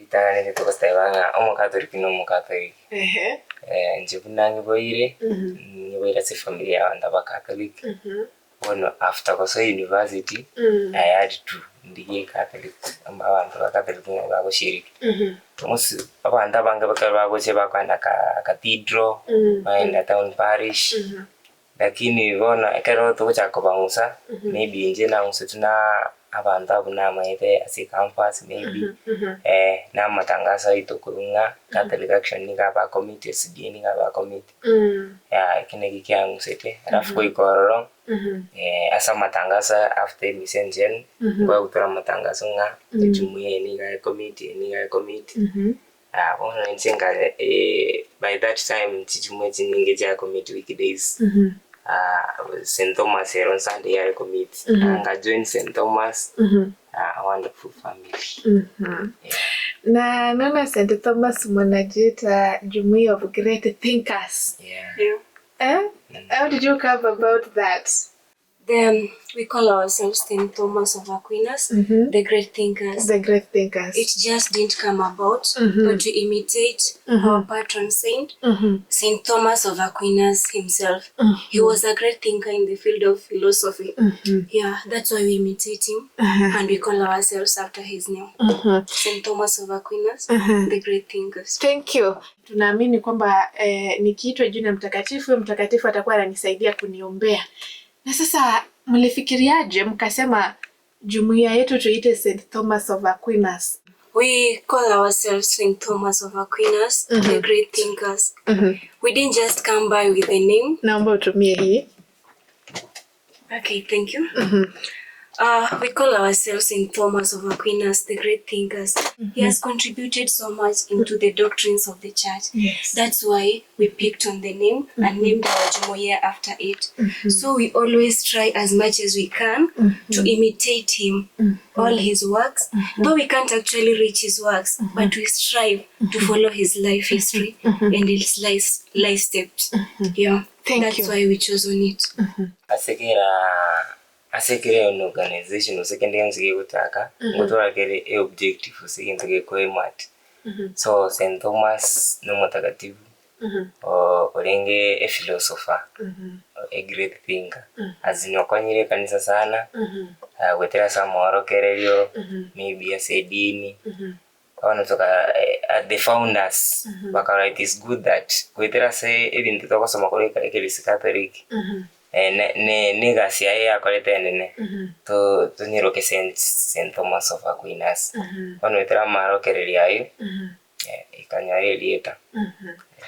Ritang'ani togoteba ng'a omokatoliki na omokatoliki. Inche buna ngiboire, ngiboire ase efamiri ya abanto abakatoliki, bono after gosoa university, I had to ndigie ecatholic abanto ba catholic ng'a bagoshiriki. Most abanto abange ekero bagocha bakoenda cathedral, baenda town parish, Lakini bono ekero togochaka kobang'usa, maybe inche nang'useti na abanto abwo namaete ase ecampus maybe na amatangaso aito korwa ng'a Catholic Action nigo abakomiti, SDA nigo abakomiti, yah ekio nakio kiang'usete. Alafu goika ororo ase amatangaso after emisa enchenu, nkoigwa amatangaso ng'a ejumuiya eye nigo ekomiti, eye nigo ekomiti. Bono inche nkare by that time chichumwa chinyinge chia commit weekdays St Thomas ero on Sunday yare commit nka join St Thomas a wonderful family yeah. Na naona St Thomas munajiita jumuiya of great thinkers. Yeah. Eh? How did you come about that? Then we call ourselves St. Thomas of Aquinas, mm -hmm. the great thinkers. The great thinkers. It just didn't come about, mm -hmm. but to imitate mm -hmm. our patron saint, mm -hmm. St. Thomas of Aquinas himself. Mm -hmm. He was a great thinker in the field of philosophy. Mm -hmm. Yeah, that's why we imitate him mm -hmm. and we call ourselves after his name. Mm -hmm. St. Thomas of Aquinas, mm -hmm. the great thinkers. Thank you. Tunaamini kwamba eh, nikiitwa jina mtakatifu, huyo mtakatifu atakuwa ananisaidia kuniombea. Na sasa mlifikiriaje mkasema jumuiya yetu tuite St. Thomas of Aquinas? We call ourselves St. Thomas of Aquinas, mm -hmm. the great thinkers. Mm -hmm. We didn't just come by with the name. Naomba utumie hii. Okay, thank you. Mm -hmm. We call ourselves St. Thomas of Aquinas, the great thinkers. Mm -hmm. He has contributed so much into the doctrines of the church. Yes. That's why we picked on the name mm -hmm. and named our Jumuiya after it. Mm -hmm. So we always try as much as we can mm -hmm. to imitate him, mm -hmm. all his works. Mm -hmm. Though we can't actually reach his works, mm -hmm. but we strive mm -hmm. to follow his life history mm -hmm. and his life, life steps. Mm -hmm. Yeah. Thank That's you. why we chose on it. Mm -hmm. Ase kera Ase kera an organization gose kende gionsi kegochaka, ngotwara kere e objective gose egento gekoaim at. So Saint Thomas na omotakatifu orenge e philosopher, a great thinker, as in okonyire ekanisa sana, goetera ase amaorokererio, maybe ase edini, bono toka the founders bakarora it is good that goetera ase ebinto togosoma korwa ekerisi Catholic, Negasi yaye yakorete enene, tonyeroke Saint Thomas of Aquinas. Bono goetera amarokererio ayio, ekanyora erieta.